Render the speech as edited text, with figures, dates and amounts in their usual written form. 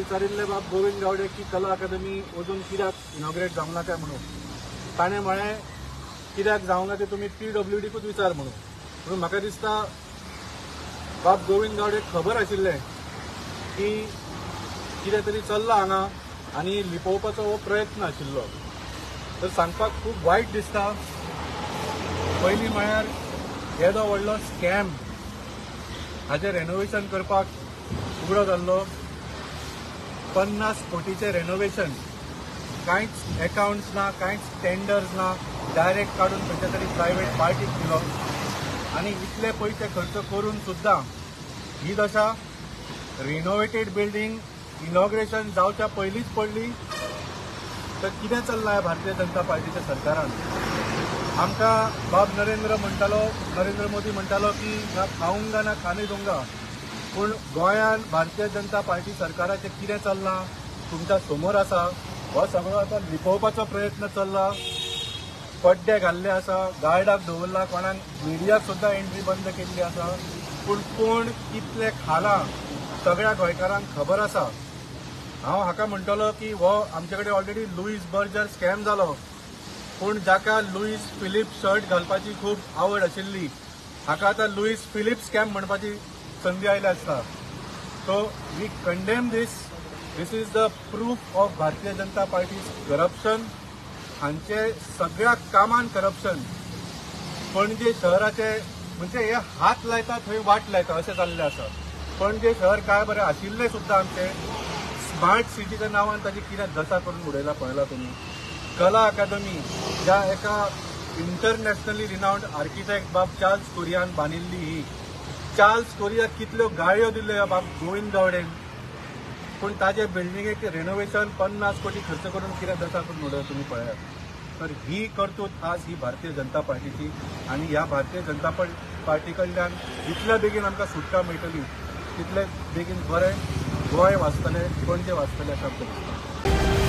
विचारिल्लें बाब गोविंद गावडे की कला अकादमी अजून कित्याक इनॉग्रेट जावंक ना काय म्हणून. ताणें म्हळें कित्याक जावंक ना तें तुमी पीडब्ल्यूडीकूच विचार म्हणून. म्हणून म्हाका दिसता बाब गोविंद गावडेक खबर आशिल्लें की कितें तरी चल्लां हांगा आनी लिपोवपाचो हो प्रयत्न आशिल्लो. तर सांगपाक खूब वायट दिसता. पयलीं म्हळ्यार येदो व्हडलो स्कॅम हाचें रेनोवेशन करपाक उगडो जाल्लो. 50 कोटीचें रेनोवेशन, कांयच एकावंट्स ना, कांयच टेंडर्स ना, डायरेक्ट काडून खंयच्या तरी प्रायवेट पार्टीक दिलो आनी इतले पयशे खर्च करून सुद्दां ही दशा. रिनोवेटेड बिल्डींग इनॉग्रेशन जावच्या पयलींच पडली. तर कितें चल्लां भारतीय जनता पार्टीच्या सरकारान? आमकां बाब नरेंद्र म्हणटालो, नरेंद्र मोदी म्हणटालो की ना खाऊंगा ना खाने दूंगा. पूण गोंयांत भारतीय जनता पार्टी सरकाराचें कितें चल्लां तुमच्या समोर आसा. हो सगळो आतां लिपोवपाचो प्रयत्न चल्ला. पड्डे घाल्ले आसा, गार्डाक दवरला, कोणाक मिडियाक सुद्दां एंट्री बंद केल्ली आसा. पूण कोण कितले खाला सगळ्या गोंयकारांक खबर आसा. हांव हाका म्हणटलो की हो आमचे कडेन ऑलरेडी लुईस बर्जर स्कॅम जालो. पूण जाका लुईस फिलीप शर्ट घालपाची खूब आवड आशिल्ली हाका आतां लुईस फिलीप स्कॅम म्हणपाची संदी आयली आसता. So we condemn this. This is the proof of Bharatiya Janata Party's corruption. हांचे सगळ्या कामान करप्शन. पणजे शहराचे म्हणजे हे हात लायता थंय वाट लायता अशें जाल्लें आसा. पणजे शहर काय बरें आशिल्लें सुद्दां आमचें स्मार्ट सिटीच्या नांवान ताची कितें दशा करून उडयला पळयला तुमी. कला अकादमी ज्या एका इंटरनॅशनली रिनावंड आर्किटेक्ट बाब चार्ल्स कोरियान बांदिल्ली, ही चार्ल्स कोरिया कितल्यो गाळयो दिल्यो ह्या बाब गोविंद गावडेन. पूण ताजे बिल्डिंगेक रेनोवेशन 50 कोटी खर्च करून कितें दशा करून उडयला तुमी पळयात. तर ही कर्तूत आज ही भारतीय जनता पार्टीची आनी ह्या भारतीय जनता पार्टी कडल्यान जितल्या बेगीन आमकां सुटका मेळटली तितले बेगीन बरें गोंय वाचतलें, पणजे वाचतलें अशें आमकां दिसता.